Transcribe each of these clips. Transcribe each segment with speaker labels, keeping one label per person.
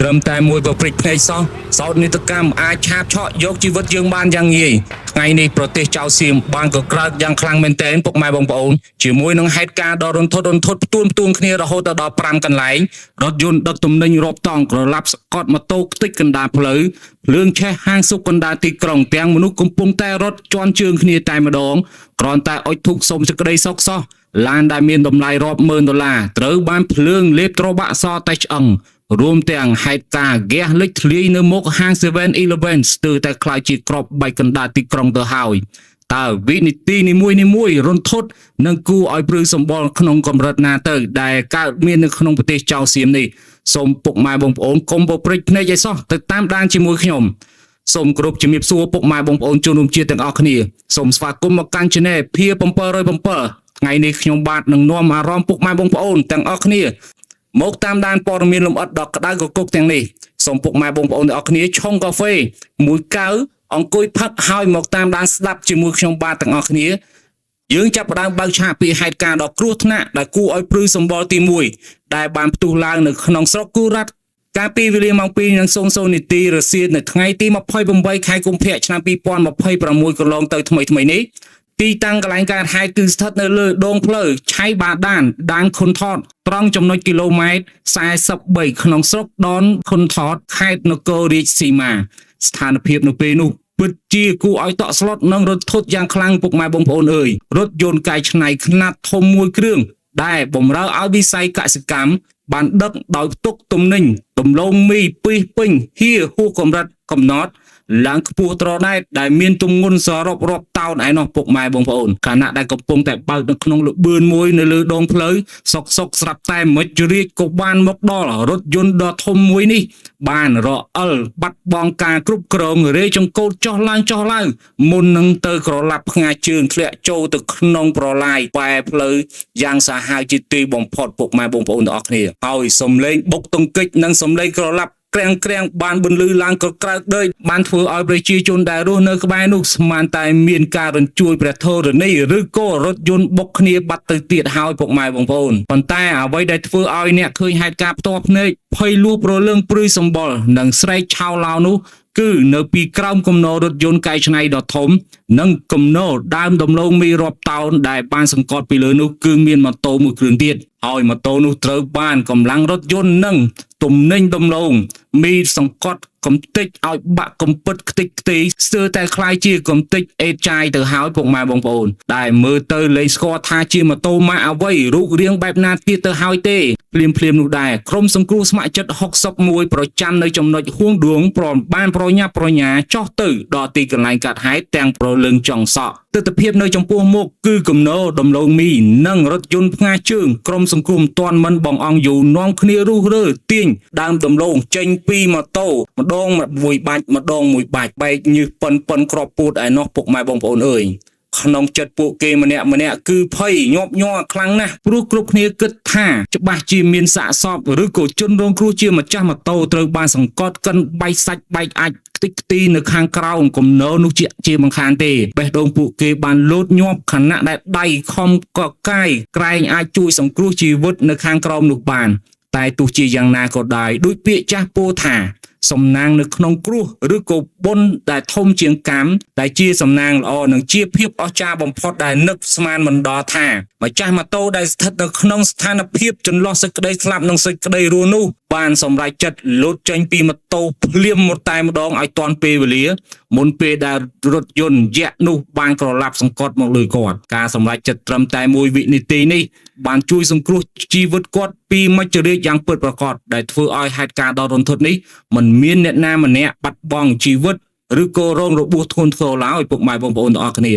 Speaker 1: ត្រឹមតែមួយប្រព្រឹត្តភ្នែកសោះសោកនាដកម្មអាចឆាបឆក់យកជីវិតយើងបានយ៉ាងងាយថ្ងៃនេះប្រទេសចៅសៀមបានកក្រើកយ៉ាងខ្លាំងមែនទែនពុកម៉ែបងប្អូនជាមួយនឹងហេតុការណ៍ដ៏រន្ធត់រន្ធត់ផ្ទួនផ្ទួនគ្នារហូតដល់5កន្លែងរថយន្តដឹកទំនិញរាប់តង់ក្រឡាប់សកត់ម៉ូតូខ្ទេចកណ្ដាលផ្លូវភ្លើងឆេះហាងស៊ុបកណ្ដាលទីក្រុងទាំងមនុស្សកំពុងតែរត់ជន់ជើងគ្នាតែម្ដងគ្រាន់តែអុជធូបសុំសេចក្តីសុខសោះឡានដែលមានតម្លៃរាប់ម៉ឺនដុល្លារត្រូវបានភ្លើងលេបត្របាក់សតែឆ្អឹង រួមទាំងហេតុការណ៍ហ្គាសលេចធ្លាយនៅមុខហាង 7-Eleven ស្ទើរតែក្លាយជាក្របបែកកណ្ដាលទីក្រុងទៅហើយតើវិនិតិនីមួយៗរន្ធត់និងគួរឲ្យព្រឺសម្បុរក្នុងកម្រិតណាទៅដែលកើតមាននៅក្នុងប្រទេសចៅសៀមនេះសូមពុកម៉ែបងប្អូនកុំប្រព្រឹត្តភ្នែកឲ្យសោះទៅតាមដានជាមួយខ្ញុំសូមគោរពជំរាបសួរពុកម៉ែបងប្អូនជនរួមជាតិទាំងអស់គ្នាសូមស្វាគមន៍មកកាន់ Channel ភា707ថ្ងៃនេះខ្ញុំបាទនឹងនាំអារម្មណ៍ពុកម៉ែបងប្អូនទាំងអស់គ្នា មកតាមដានព័ត៌មានលម្អិតដ៏ក្តៅកគុកទាំងនេះសូមពុកម៉ែបងប្អូនទាំងអស់គ្នាឆុងកាហ្វេមួយកែវអង្គុយផឹកហើយមកតាមដានស្ដាប់ជាមួយខ្ញុំបាទទាំងអស់គ្នាយើងចាប់ផ្ដើមបើកឆាកពីហេតុការណ៍ដ៏គ្រោះថ្នាក់ដែលគួរឲ្យព្រឺសម្បុរទី1ដែលបានផ្ទុះឡើងនៅក្នុងស្រុកគូរ៉ាត់កាលពីវេលាម៉ោង2:00នាទីរសៀលនៅថ្ងៃទី28ខែកុម្ភៈឆ្នាំ2026កន្លងទៅថ្មីៗនេះ ទីតាំងកន្លែងកើតហេតុគឺស្ថិតនៅលើដងផ្លូវឆៃបាដានដានខុនថតត្រង់ចំណុចគីឡូម៉ែត្រ43ក្នុងស្រុកដនខុនថតខេត្តនគររាជសីមាស្ថានភាពនៅពេលនោះពិតជាគួរឲ្យតក់ស្លុតនិងរន្ធត់យ៉ាងខ្លាំងពុកម៉ែបងប្អូនអើយរថយន្តកែច្នៃខ្នាតធំមួយគ្រឿងដែលបំរើឲ្យវិស័យកសិកម្មបានដឹកដោយផ្ទុកទំនិញដំឡូងមីពីសពេញហៀហួសកម្រិតកំណត់ ឡើងខ្ពស់ត្រដែតដែលមានទម្ងន់សរុបរាប់តោនឯណោះពុកម៉ែបងប្អូនខណៈដែលកំពុងតែបើកនៅក្នុងល្បឿនមួយនៅលើដងផ្លូវសុកសុកស្រាប់តែមិត្តរាជក៏បានមកដល់រថយន្តដ៏ធំមួយនេះបានរអិលបាត់បង់ការគ្រប់គ្រងរេចង្កូតចុះឡើងចុះឡើងមុននឹងទៅក្រឡាប់ផ្ងាជើងធ្លាក់ចូលទៅក្នុងប្រឡាយបែរផ្លូវយ៉ាងសាហាវជាទីបំផុតពុកម៉ែបងប្អូនទាំងអស់គ្នាហើយសំឡេងបុកទង្គិចនិងសំឡេងក្រឡាប់ ក្រាំងក្រាំងបានបន្លឺឡើងក្រក្រើកដេកបានធ្វើឲ្យប្រជាជនដែលរស់នៅក្បែរនោះស្មានតែមានការរញ្ជួយព្រះធរណីឬក៏រថយន្តបុកគ្នាបាត់ទៅទៀតហើយពុកម៉ែបងប្អូនប៉ុន្តែអ្វីដែលធ្វើឲ្យអ្នកឃើញហេតុការណ៍ផ្ទាល់ភ្នែកភ័យលួសប្រលឹងព្រឺសម្បុរនិងស្រែកឆោឡោនោះគឺនៅពីក្រោមគំនររថយន្តកែច្នៃដ៏ធំនិងគំនរដើមដំឡូងមីរាប់តោនដែលបានសង្កត់ពីលើនោះគឺមានម៉ូតូមួយគ្រឿងទៀតហើយម៉ូតូនោះត្រូវបានកម្លាំងរថយន្តនិងទំនិញដំឡូងមីសង្កត់កំតិចឲ្យបាក់កំពិតខ្ទេចខ្ទីស្ទើរតែคล้ายជាកំតិចអេតចាយទៅហើយពុកម៉ែបងប្អូនដែលមើលទៅលែងស្គាល់ថាជាម៉ូតូម៉ាកអ្វីរូបរាងបែបណាទៀតទៅហើយទេភ្លាមភ្លាមនោះដែរក្រុមសង្គ្រោះស្ម័គ្រចិត្ត61ប្រចាំនៅចំណុចហួងដួងព្រមបានប្រញាប់ប្រញាចោះទៅដល់ទីកន្លែងកាត់ហេតុទាំងប្រលឹងចង់សក់ទិដ្ឋភាពនៅចំពោះមុខគឺគំនរដំឡូងមីនិងរថយន្តផ្ងាជើងក្រុមសង្គ្រោះមិនទាន់មិនបងអង្គយូរនាំគ្នារុះរើទាញដើមដំឡូងចេញពីម៉ូតូម្ដងមួយបាច់ម្ដងមួយបាច់បែកញើសប៉ុនប៉ុនក្របពូតឯណោះពុកម៉ែបងប្អូនអើយ ក្នុងចិត្តពួកគេម្នាក់ម្នាក់គឺភ័យញាប់ញ័រខ្លាំងណាស់ព្រោះគ្រប់គ្នាគិតថាច្បាស់ជាមានសាកសពឬក៏ជនរងគ្រោះជាម្ចាស់ម៉ូតូត្រូវបានសង្កត់កិនបែកសាច់បែកអាចខ្ទេចខ្ទីនៅខាងក្រោមគំនរនោះជាមិនខានទេបេះដូងពួកគេបានលោតញាប់ខណៈដែលដៃខំកកាយក្រែងអាចជួយសង្គ្រោះជីវិតនៅខាងក្រោមនោះបាន តែទោះជាយ៉ាងណាក៏ដោយដូចពាក្យចាស់ពោលថា សំណាងនៅក្នុងគ្រោះឬក៏បុណ្យដែលធំជាងកម្មដែលជាសំណាងល្អនិងជាភាពអស្ចារ្យបំផុតដែលនឹកស្មានមិនដល់ថាម្ចាស់ម៉ូតូដែលស្ថិតនៅក្នុងស្ថានភាពចន្លោះសេចក្តីស្លាប់និងសេចក្តីរស់នោះបានសម្រេចចិត្តលោតចេញពីម៉ូតូភ្លាមមកតែម្ដងឲ្យទាន់ពេលវេលាមុនពេលដែលរថយន្តយក្សនោះបានក្រឡាប់សង្កត់មកលើគាត់ការសម្រេចចិត្តត្រឹមតែមួយវិនាទីនេះបានជួយសង្គ្រោះជីវិតគាត់ពីមច្ចរាជយ៉ាងពិតប្រាកដដែលធ្វើឲ្យហេតុការណ៍ដ៏រន្ធត់នេះមិនមានអ្នកណាម្នាក់បាត់បង់ជីវិតឬក៏រងរបួសធ្ងន់ធ្ងរឡើយពុកម៉ែបងប្អូនទាំងអស់គ្នា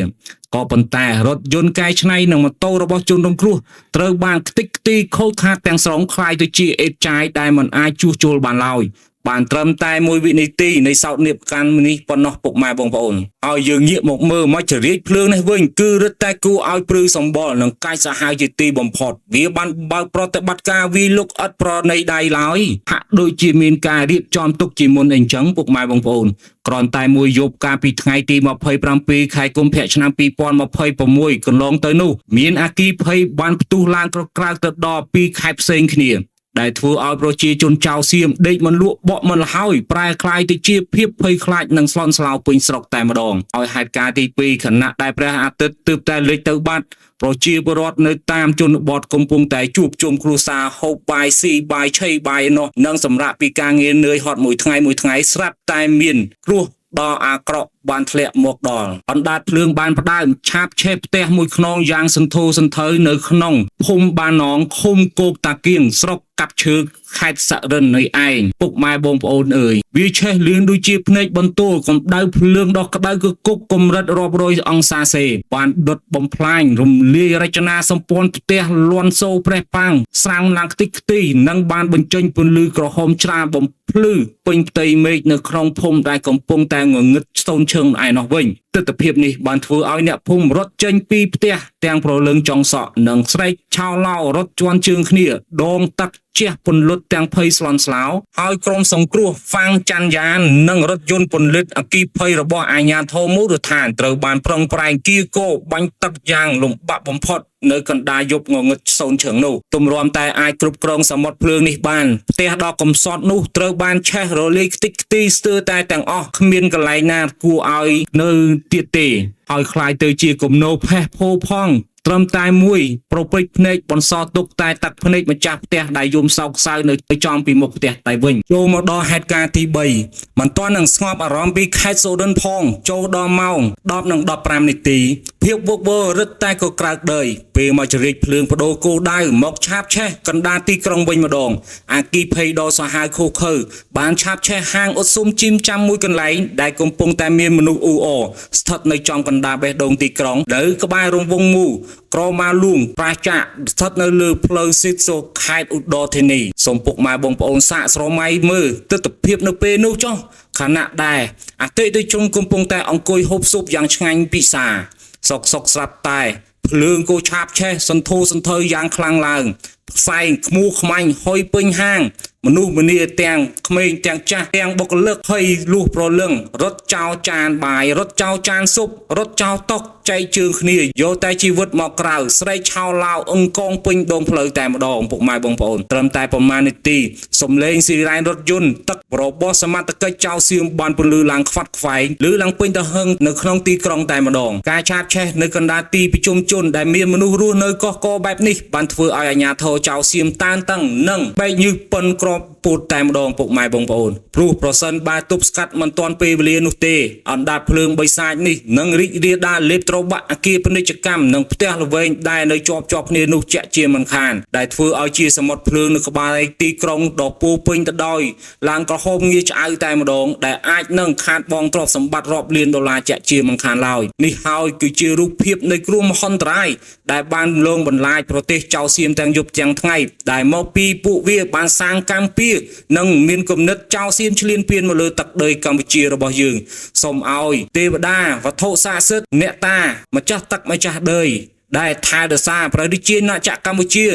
Speaker 1: ក៏ប៉ុន្តែរថយន្តកែច្នៃនិងម៉ូតូរបស់ជនរងគ្រោះត្រូវបានខ្ទេចខ្ទីខូចខាតទាំងស្រុងคล้ายទៅជាអេតចាយដែលមិនអាចជួសជុលបានឡើយបានត្រឹមតែមួយវិនាទីនៃសោកនាដកម្មនេះប៉ុណ្ណោះពុកម៉ែបងប្អូនហើយយើងងាកមកមើលមច្ចរាជភ្លើងនេះវិញគឺរឹតតែគួរឲ្យព្រឺសម្បុរនិងកាចសាហាវជាទីបំផុតវាបានបើកប្រតិបត្តិការវាយលុកឥតប្រណីដៃឡើយហាក់ដូចជាមានការរៀបចំទុកជាមុនអីចឹងពុកម៉ែបងប្អូនគ្រាន់តែមួយយប់កាលពីថ្ងៃទី27ខែកុម្ភៈឆ្នាំ2026កន្លងទៅនោះមានអគ្គីភ័យបានផ្ទុះឡើងក្រក្រើកទៅដល់ពីរខេត្តផ្សេងគ្នា ដែលធ្វើឲ្យប្រជាជនចៅសៀមដេកមិនលក់បក់មិនលហើយប្រែក្លាយទៅជាភាពភ័យខ្លាចនិងស្លន់ស្លោពេញស្រុកតែម្ដងឲ្យហេតុការណ៍ទី2ខណៈដែលព្រះអាទិត្យទើបតែលិចទៅបាត់ប្រជាពលរដ្ឋនៅតាមជនបទកំពុងតែជួបជុំគ្រួសារហូបបាយស៊ីបាយឆីបាយនោះនិងសម្រាប់ពីការងារនឿយហត់មួយថ្ងៃមួយថ្ងៃស្រាប់តែមានគ្រោះដ៏អាក្រក់បានធ្លាក់មកដល់អណ្ដាតភ្លើងបានផ្ដើមឆាបឆេះផ្ទះមួយខ្នងយ៉ាងសន្ធោសន្ធៅនៅក្នុងភូមិបាណងឃុំគោកតាគៀងស្រុកកាប់ឈើខេត្តសរិននៃឯងពុកម៉ែបងប្អូនអើយវាឆេះលឿនដូចជាភ្នែកបន្ទោលកម្ដៅភ្លើងដ៏ក្ដៅគឺគុកកម្រិតរាប់រយអង្សាសេបានដុតបំផ្លាញរំលាយរចនាសម្ព័ន្ធផ្ទះលន់សូប្រេះប៉ាំងស្រាំងឡើងខ្ទេចខ្ទីនិងបានបញ្ចេញពន្លឺក្រហមច្រាលបំភ្លឺពេញផ្ទៃមេឃនៅក្នុងភូមិដែលកំពុងតែងងឹតស្ទូនឈើងឯណោះវិញទិដ្ឋភាពនេះបានធ្វើឲ្យអ្នកភូមិរត់ចេញពីផ្ទះទាំងប្រលឹងចង់សក់និងស្រែកឆោឡោរត់ជន់ជើងគ្នាដងទឹកជះពន្លត់ទាំងភ័យស្លន់ស្លោហើយក្រុមសង្គ្រោះហ្វាំងច័ន្ទយ៉ាននិងរថយន្តពន្លត់អគីភ័យរបស់អាជ្ញាធរមូលដ្ឋានត្រូវបានប្រឹងប្រែងគៀកោបាញ់ទឹកយ៉ាងលំបាកបំផុតនៅកណ្ដាលយប់ងងឹតសូន្យឈើងនោះទម្រាំតែអាចគ្រប់គ្រងសមុទ្រភ្លើងនេះបានផ្ទះដ៏កំសត់នោះត្រូវបានឆេះរលាយខ្ទេចខ្ទីស្ទើរតែទាំងអស់គ្មានកន្លែងណាគួរឲ្យនៅទៀតទេហើយคล้ายទៅជាគំនរផេះផូផងត្រឹមតែមួយប្រពេចភ្នែកបន្សល់ទុកតែទឹកភ្នែកម្ចាស់ផ្ទះដែលយំសោកសៅនៅចំពីមុខផ្ទះតែវិញចូលមកដល់ហេតុការណ៍ទី3មិនទាន់នឹងស្ងប់អារម្មណ៍ពីខេត្តសូរិនផងចូលដល់ម៉ោង10:15នាទីភាពវឹកវររឹតតែក៏ក្រើកដីពេលមកចរិចភ្លើងបដូរគោលដៅមកឆាបឆេះកណ្ដាលទីក្រុងវិញម្ដងអាគីភ័យដ៏សាហាវឃោឃៅបានឆាបឆេះហាងអ៊ុតស៊ុមជីមចាំមួយកន្លែងដែលកំពុងតែមានមនុស្សអ៊ូអរស្ថិតនៅចំកណ្ដាលបេះដូងទីក្រុងនៅក្បែររង្វង់មូលក្រមាលួងប្រាចាកស្ថិតនៅលើផ្លូវស៊ីតសូខេត្តឧត្តរធានីសូមពុកម៉ែបងប្អូនសាកស្រមៃមើលទិដ្ឋភាពនៅពេលនោះចុះខណៈដែលអតិថិជនកំពុងតែអង្គុយហូបស៊ុបយ៉ាងឆ្ងាញ់ពិសាសុកសុកស្រាប់តែភ្លើងគោឆាបឆេះសន្ធោសន្ធៅយ៉ាងខ្លាំងឡើងផ្សែងខ្មោះខ្មាញ់ហុយពេញហាងមនុស្សម្នាទាំងក្មេងទាំងចាស់ទាំងបុគ្គលិកភ័យលុះប្រលឹងរត់ចោលចានបាយរត់ចោលចានស៊ុបរត់ចោលតុកចែកជើងគ្នាយកតែជីវិតមកក្រៅស្រែកឆោឡោអង្កងពេញដងផ្លូវតែម្ដងពុកម៉ែបងប្អូនត្រឹមតែប្រមាណនាទីសំឡេងស៊ីរ៉ែនរថយន្តទឹករបស់សមត្ថកិច្ចចៅសៀមបានពន្លឺឡើងខ្វាត់ខ្វែងឬឡើងពេញទៅហឹងនៅក្នុងទីក្រុងតែម្ដងការឆាបឆេះនៅកណ្ដាលទីប្រជុំជនដែលមានមនុស្សរស់នៅកកកបែបនេះបានធ្វើឲ្យអាជ្ញាធរចៅសៀមតានតឹងនិងបែកញើសប៉ុនក្របពូតតែម្ដងពុកម៉ែបងប្អូនព្រោះប្រសិនបើទប់ស្កាត់មិនទាន់ពេលវេលានោះទេអណ្ដាតភ្លើងបិសាចនេះនឹងរីករាលដាលលេបត្របាក់អគារពាណិជ្ជកម្មនិងផ្ទះល្វែងដែលនៅជាប់ជាប់គ្នានោះជាក់ជាមិនខានដែលធ្វើឲ្យជាសមុទ្រភ្លើងនៅក្បែរទីក្រុងដ៏ពោរពេញទៅដោយឡើងក្រហមងាយឆ្អៅតែម្ដងដែលអាចនឹងខាតបង់ទ្រព្យសម្បត្តិរាប់លានដុល្លារជាក់ជាមិនខានឡើយនេះហើយគឺជារូបភាពនៃគ្រោះមហន្តរាយដែលបានលងបន្លាចប្រទេសចៅសៀមទាំងយប់ទាំងថ្ងៃដែលមកពីពួកវាបានសាងកម្មពៀនិងមានគំនិតចៅសៀមឈ្លានពានមកលើទឹកដីកម្ពុជារបស់យើងសូមឲ្យទេវតាវត្ថុស័ក្តិសិទ្ធិអ្នកតាម្ចាស់ទឹកម្ចាស់ដីដែលថែរក្សាព្រះរាជាណាចក្រកម្ពុជា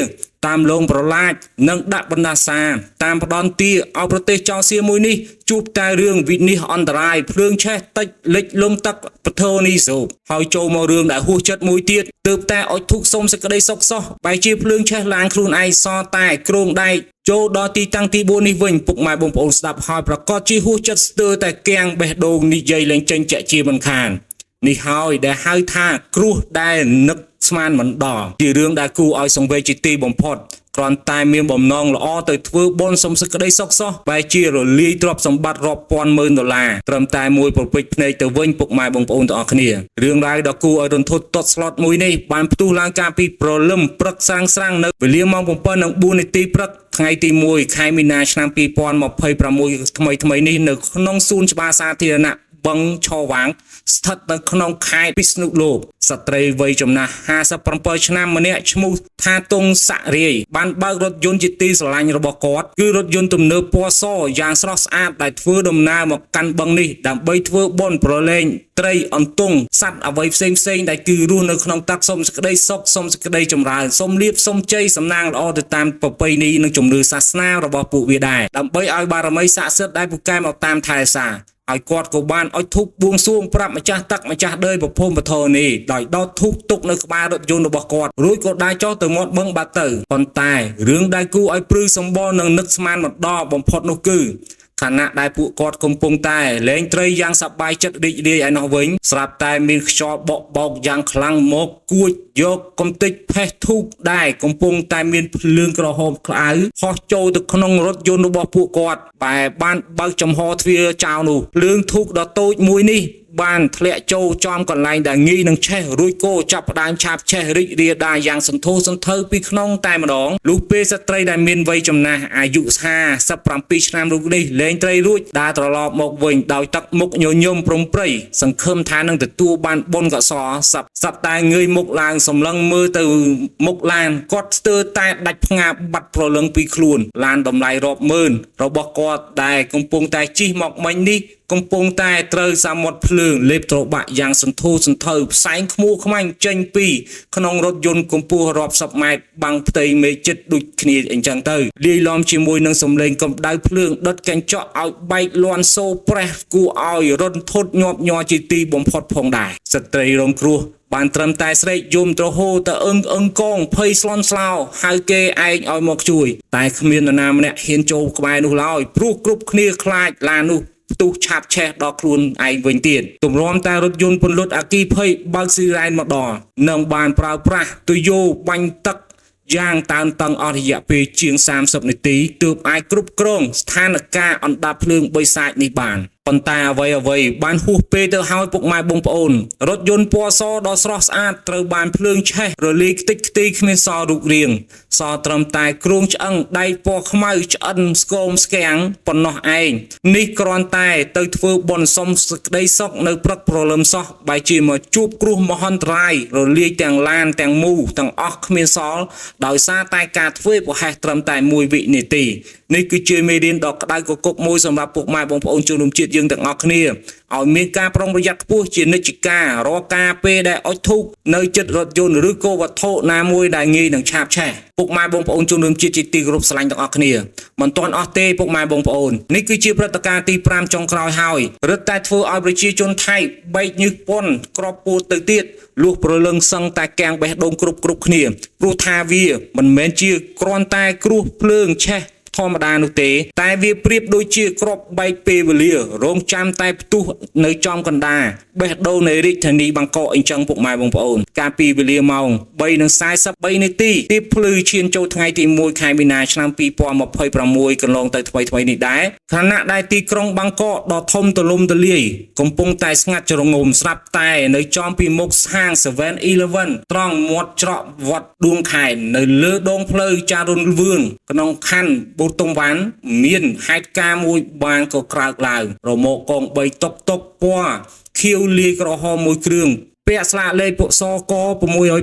Speaker 1: តាមលងប្រឡាចនិងដាក់បណ្ដាសាតាមផ្ដន់ទាឲ្យប្រទេសចៅសៀមមួយនេះជួបតែរឿងវិនិច្ឆ័យអន្តរាយភ្លើងឆេះតិចលិចលង់ទឹកពធនីសូបហើយចូលមករឿងដែលហួសចិត្តមួយទៀតទើបតែអុជធុកសុំសេចក្តីសុខសោះបែរជាភ្លើងឆេះឡានខ្លួនឯងសតែគ្រោងដែកចូលដល់ទីតាំងទី4នេះវិញពុកម៉ែបងប្អូនស្ដាប់ហើយប្រកាសជាហួសចិត្តស្ទើរតែគាំងបេះដូងនិយាយលែងចេញជាក់ជាមិនខាននេះហើយដែលហៅថាគ្រោះដែលនឹកស្មានមិនដល់ជារឿងដែលគួរឲ្យសង្វេគជាទីបំផុតគ្រាន់តែមានបំណងល្អទៅធ្វើបុណ្យសុំសេចក្តីសុខសោះបែរជារលាយទ្រព្យសម្បត្តិរាប់ពាន់ម៉ឺនដុល្លារត្រឹមតែមួយប្រពេចភ្នែកទៅវិញពុកម៉ែបងប្អូនទាំងអស់គ្នារឿងរ៉ាវដ៏គួរឲ្យរន្ធត់តក់ស្លុតមួយនេះបានផ្ទុះឡើងកាលពីព្រលឹមព្រឹកស្រាងស្រាងនៅវេលាម៉ោង7:04នាទីព្រឹកថ្ងៃទី1ខែមីនាឆ្នាំ2026ថ្មីថ្មីនេះនៅក្នុងសួនច្បារសាធារណៈបឹងឆវាងស្ថិតនៅក្នុងខេត្តពិស្ណុលោកស្ត្រីវ័យចំណាស់57ឆ្នាំម្នាក់ឈ្មោះថាតុងស័ករាយបានបើករថយន្តជាទីស្រឡាញ់របស់គាត់គឺរថយន្តទំនើបពណ៌សយ៉ាងស្រស់ស្អាតដែលធ្វើដំណើរមកកាន់បឹងនេះដើម្បីធ្វើបុណ្យប្រឡែងត្រីអន្ទង់សត្វអ្វីផ្សេងផ្សេងដែលគឺរស់នៅក្នុងទឹកសុំសេចក្តីសុខសុំសេចក្តីចម្រើនសុំលៀបសុំជ័យសំណាងល្អទៅតាមប្រពៃណីនិងជំនឿសាសនារបស់ពួកវាដែរដើម្បីឲ្យបារមីស័ក្តិសិទ្ធិដែលពូកែមកតាមថែរក្សា ហើយគាត់ក៏បានអុជធូបបួងសួងប្រាប់ម្ចាស់ទឹកម្ចាស់ដីប្រភពពធនេះដោយដោតធូបទុកនៅក្បាលរថយន្តរបស់គាត់រួចក៏ដើរចុះទៅមាត់បឹងបាត់ទៅប៉ុន្តែរឿងដែលគួរឲ្យព្រឺសម្បុរនិងនឹកស្មានមិនដល់បំផុតនោះគឺខណៈដែលពួកគាត់កំពុងតែលែងត្រីយ៉ាងសប្បាយចិត្តរីករាយឯណោះវិញស្រាប់តែមានខ្យល់បក់បោកយ៉ាងខ្លាំងមកគួចយកកំទេចផេះធូបដែលកំពុងតែមានភ្លើងក្រហមក្តៅហោះចូលទៅក្នុងរថយន្តរបស់ពួកគាត់បែរបានបើកចំហទ្វារចោលនោះភ្លើងធូបដ៏តូចមួយនេះបានធ្លាក់ចូលចំកន្លែងដែលងាយនឹងឆេះរួចគោចាប់ផ្ដើមឆាបឆេះរីករាលដាលយ៉ាងសន្ធោសន្ធៅពីក្នុងតែម្ដងលុះពេលស្ត្រីដែលមានវ័យចំណាស់អាយុ57ឆ្នាំរូបនេះលែងត្រីរួចដើរត្រឡប់មកវិញដោយទឹកមុខញញឹមព្រំព្រៃសង្ឃឹមថានឹងទទួលបានបុណ្យកុសលសັບសັບតែងើយមុខឡើងសម្លឹងមើលទៅមុខឡានគាត់ស្ទើរតែដាច់ផ្ងាបាត់ព្រលឹងពីខ្លួនឡានតម្លៃរាប់ម៉ឺនរបស់គាត់ដែលកំពុងតែជិះមកមិញនេះកំពុងតែត្រូវសមុទ្រភ្លើងលេបត្របាក់យ៉ាងសន្ធោសន្ធៅផ្សែងខ្មួខ្មាញ់ចេញពីក្នុងរថយន្តកម្ពស់រាប់សិបម៉ែត្របាំងផ្ទៃមេឃចិត្តដូចគ្នាអញ្ចឹងទៅលាយឡំជាមួយនឹងសំឡេងកម្ដៅភ្លើងដុតកញ្ចក់ឲ្យបែកលាន់សូប្រេះគួរឲ្យរន្ធត់ញាប់ញ័រជាទីបំផុតផងដែរស្ត្រីរងគ្រោះបានត្រឹមតែស្រែកយំទ្រហោទៅអឹងអឹងកងភ័យស្លន់ស្លោហៅគេឯងឲ្យមកជួយតែគ្មាននរណាម្នាក់ហ៊ានចូលក្បែរនោះឡើយព្រោះគ្រប់គ្នាខ្លាចឡាននោះផ្ទុះឆាបឆេះដល់ខ្លួនឯងវិញទៀតទម្រាំតែរថយន្តពន្លត់អគីភ័យបើកស៊ីរ៉ែនមកដល់និងបានប្រើប្រាស់ទុយោបាញ់ទឹកយ៉ាងតានតឹងអស់រយៈពេលជាង30នាទីទើបអាចគ្រប់គ្រងស្ថានភាពអណ្ដាតភ្លើងបិសាចនេះបានប៉ុន្តែអ្វីអ្វីបានហួសពេលទៅហើយពុកម៉ែបងប្អូនរថយន្តពណ៌សដ៏ស្រស់ស្អាតត្រូវបានភ្លើងឆេះរលាយខ្ទេចខ្ទីគ្មានសល់រូបរាងសល់ត្រឹមតែគ្រោងឆ្អឹងដែកពណ៌ខ្មៅឆ្អិនស្គមស្គាំងប៉ុណ្ណោះឯងនេះគ្រាន់តែទៅធ្វើបុណ្យសុំសេចក្តីសុខនៅព្រឹកព្រលឹមសោះបែរជាមកជួបគ្រោះមហន្តរាយរលាយទាំងឡានទាំងមូលទាំងអស់គ្មានសល់ដោយសារតែការធ្វើប្រហែសត្រឹមតែមួយវិនាទីនេះគឺជាមេរៀនដ៏ក្តៅគគុកមួយសម្រាប់ពុកម៉ែបងប្អូនជនរួមជាតិយើងទាំងអស់គ្នាឲ្យមានការប្រុងប្រយ័ត្នខ្ពស់ជានិច្ចកាលរាល់ការពេលដែលអុជធូបនៅជិតរថយន្តឬក៏វត្ថុណាមួយដែលងាយនឹងឆាបឆេះពុកម៉ែបងប្អូនជនរួមជាតិជាទីគោរពស្រឡាញ់ទាំងអស់គ្នាមិនទាន់អស់ទេពុកម៉ែបងប្អូននេះគឺជាព្រឹត្តិការណ៍ទី5ចុងក្រោយហើយរឹតតែធ្វើឲ្យប្រជាជនថៃបែកញើសពន់ក្របពួតទៅទៀតលុះប្រលឹងសឹងតែកាំងបេះដូងគ្រប់គ្រប់គ្នាព្រោះថាវាមិនមែនជាគ្រាន់តែគ្រោះភ្លើងឆេះធម្មតានោះទេតែវាប្រៀបដូចជាក្របបែកពេលវេលារងចាំតែផ្ទុះនៅចំកណ្ដាលបេះដូងនៃរាជធានីបាងកកអញ្ចឹងពុកម៉ែបងប្អូនកាលពីវេលាម៉ោង3:43នាទីទៀបភ្លឺឈានចូលថ្ងៃទី1ខែមីនាឆ្នាំ2026កន្លងទៅថ្មីថ្មីនេះដែរខណៈដែលទីក្រុងបាងកកដ៏ធំទូលំទូលាយកំពុងតែស្ងាត់ជ្រងំស្រាប់តែនៅចំពីមុខហាង 7-Eleven ត្រង់មាត់ច្រកវត្តដួងខែននៅលើដងផ្លូវចារុនវឿងក្នុងខណ្ឌបូតុងវ៉ាន់មានហេតុការណ៍មួយបានក៏ក្រើកឡើងរមាក់កង3តុកតុកពណ៌ខៀវលាយក្រហមមួយគ្រឿងពាក់ស្លាកលេខពួកសក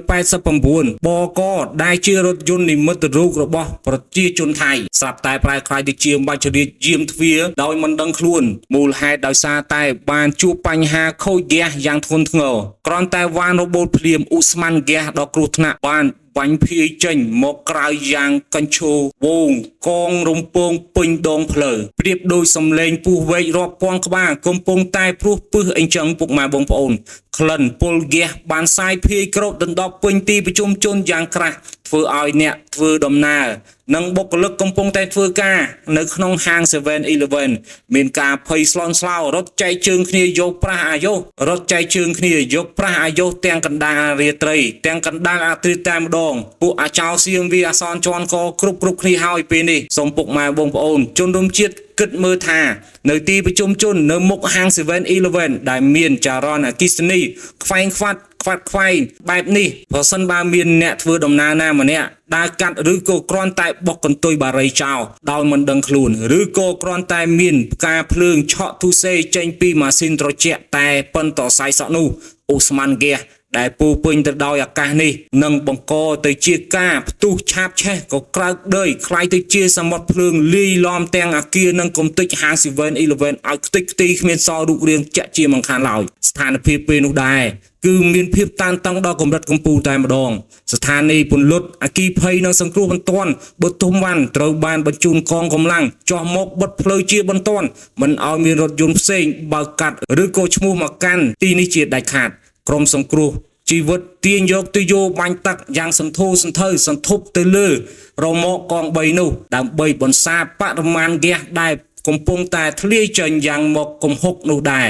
Speaker 1: 689បកដែលជារថយន្តនិមិត្តរូបរបស់ប្រជាជនថៃស្រាប់តែប្រែក្លាយទៅជាមច្ចរាជយាមទ្វារដោយមិនដឹងខ្លួនមូលហេតុដោយសារតែបានជួបបញ្ហាខូចហ្គាសយ៉ាងធ្ងន់ធ្ងរគ្រាន់តែវ៉ានរបូតភ្លាមឧស្ម័នហ្គាសដ៏គ្រោះថ្នាក់បានបាញ់ភាយចេញមកក្រៅយ៉ាងកញ្ឈោវងកងរំពងពេញដងផ្លូវប្រៀបដូចសំឡេងពស់វែករាប់ពាន់ក្បាលកំពុងតែព្រុសពឹសអញ្ចឹងពុកម៉ែបងប្អូនក្លិនពុលហ្គាសបានសាយភាយគ្របដណ្ដប់ពេញទីប្រជុំជនយ៉ាងក្រាស់ធ្វើឲ្យអ្នកធ្វើដំណើរនិងបុគ្គលិកកំពុងតែធ្វើការនៅក្នុងហាង 7-Eleven មានការភ័យស្លន់ស្លោរត់ចែកជើងគ្នាយកប្រាស់អាយុរត់ចែកជើងគ្នាយកប្រាស់អាយុទាំងកណ្ដាលរាត្រីទាំងកណ្ដាលអាត្រិតែម្ដងពួកអាចោសៀមវាអសនជន់កគ្រប់គ្រប់គ្នាហើយពេលនេះសូមពុកម៉ែបងប្អូនជនរួមជាតិគិតមើលថានៅទីប្រជុំជននៅមុខហាង 7-Eleven ដែលមានចរន្តអគ្គិសនីខ្វែងខ្វាត់ខ្វាត់ខ្វែងបែបនេះប្រសិនបើមានអ្នកធ្វើដំណើរណាម្នាក់ដើរកាត់ឬក៏គ្រាន់តែបុកកន្ទុយបារីចោលដោយមិនដឹងខ្លួនឬក៏គ្រាន់តែមានផ្កាភ្លើងឆក់ទុសេចេញពីម៉ាស៊ីនត្រជាក់តែប៉ុនតសៃសក់នោះឧស្ម័នហ្គាសដែលពោពេញទៅដោយអាកាសនេះនឹងបង្កទៅជាការផ្ទុះឆាបឆេះក៏ក្រើកដេយคล้ายទៅជាសមុទ្រភ្លើងលាយឡំទាំងអាគារនិងកំទេចហាង 7-Eleven ឲ្យខ្ទេចខ្ទីគ្មានសល់រូបរាងជាក់ជាមិនខានឡើយស្ថានភាពពេលនោះដែរ គឺមានភាពតានតឹងដល់កម្រិតកំពូលតែម្ដងស្ថានីយ៍ពន្លត់អគីភ័យនិងសង្គ្រោះបន្ទាន់បុទុមវ៉ាន់ត្រូវបានបញ្ជូនកងកម្លាំងចុះមកបិទផ្លូវជាបន្ទាន់មិនឲ្យមានរថយន្តផ្សេងបើកកាត់ឬក៏ឈ្មោះមកកាន់ទីនេះជាដាច់ខាតក្រុមសង្គ្រោះជីវិតទាញយកទុយោបាញ់ទឹកយ៉ាងសន្ធោសន្ធៅសន្ធប់ទៅលើរមាក់កង3នោះដើម្បីបន្សាបបរិមាណហ្គាសដែលកំពុងតែធ្លាយចេញយ៉ាងមកគំហុកនោះដែរ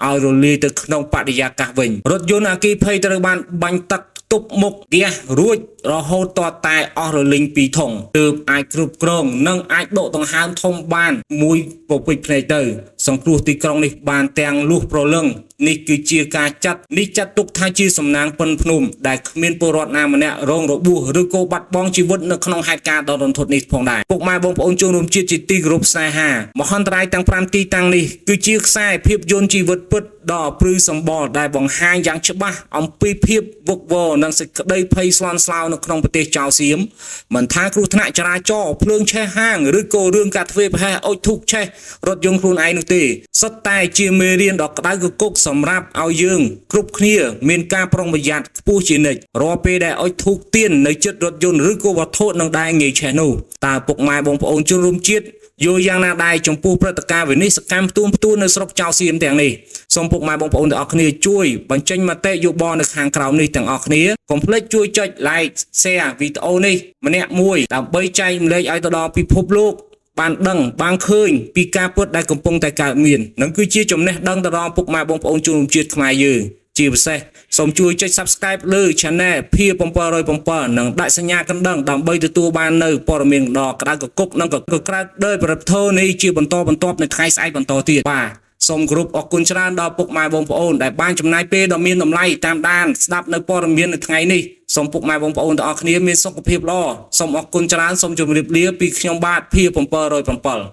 Speaker 1: ឲ្យរលាយទៅក្នុងបរិយាកាសវិញរថយន្តអគ្គិភ័យត្រូវបានបាញ់ទឹកទប់មុខហ្គាសរួចរហូតតតែអស់រលីងពីរធុងទើបអាចគ្រប់គ្រងនិងអាចដកដង្ហើមធំបានមួយពពេចភ្នែកទៅសង្គ្រោះទីក្រុងនេះបានទាំងលុះប្រលឹងនេះគឺជាការចាត់នេះចាត់ទុកថាជាសំណាងពិនភ្នំដែលគ្មានពលរដ្ឋណាម្នាក់រងរបួសឬក៏បាត់បង់ជីវិតនៅក្នុងហេតុការណ៍ដ៏រន្ធត់នេះផងដែរពុកម៉ែបងប្អូនជនរួមជាតិជាទីគោរពស្នេហាមហន្តរាយទាំង5ទីតាំងនេះគឺជាខ្សែភាពយន្តជីវិតពិតដ៏ព្រឺសម្បុរដែលបង្ហាញយ៉ាងច្បាស់អំពីភាពវឹកវរនិងសេចក្តីភ័យស្លន់ស្លោនៅក្នុងប្រទេសចៅសៀមមិនថាគ្រោះថ្នាក់ចរាចរណ៍ភ្លើងឆេះហាងឬក៏រឿងការធ្វើប្រហែសអុជធូបឆេះរថយន្តខ្លួនឯងនោះទេសុទ្ធតែជាមេរៀនដ៏ក្តៅគគុកសម្រាប់ឲ្យយើងគ្រប់គ្នាមានការប្រុងប្រយ័ត្នខ្ពស់ជានិច្ចរាល់ពេលដែលអុជធូបទៀននៅជិតរថយន្តឬក៏វត្ថុនឹងដែរងាយឆេះនោះតើពុកម៉ែបងប្អូនជនរួមជាតិយល់យ៉ាងណាដែរចំពោះព្រឹត្តិការណ៍វិនិស្សកម្មផ្ទួនផ្ទួននៅស្រុកចៅសៀមទាំងនេះសូមពុកម៉ែបងប្អូនទាំងអស់គ្នាជួយបញ្ចេញមតិយោបល់នៅខាងក្រោមនេះទាំងអស់គ្នាកុំភ្លេចជួយចុច like share វីដេអូនេះម្នាក់មួយដើម្បីចែករំលែកឲ្យទៅដល់ពិភពលោកបានដឹងបានឃើញពីការពិតដែលកំពុងតែកើតមាននឹងគឺជាចំណេះដឹងទៅដល់ពុកម៉ែបងប្អូនជនរួមជាតិខ្មែរយើងជាពិសេសសូមជួយចុច Subscribe លើ Channel P707 និងដាក់សញ្ញាកណ្ដឹងដើម្បីទទួលបាននៅព័ត៌មានដ៏ក្តៅគគុកនិងក៏ក្រើកដោយប្រពន្ធនេះជាបន្តបន្ទាប់នៅថ្ងៃស្អែកបន្តទៀតបាទសូមគោរពអរគុណច្រើនដល់ពុកម៉ែបងប្អូនដែលបានចំណាយពេលដ៏មានតម្លៃតាមដានស្ដាប់នៅព័ត៌មាននៅថ្ងៃនេះសូមពុកម៉ែបងប្អូនទាំងអស់គ្នាមានសុខភាពល្អសូមអរគុណច្រើនសូមជម្រាបលាពីខ្ញុំបាទ P707។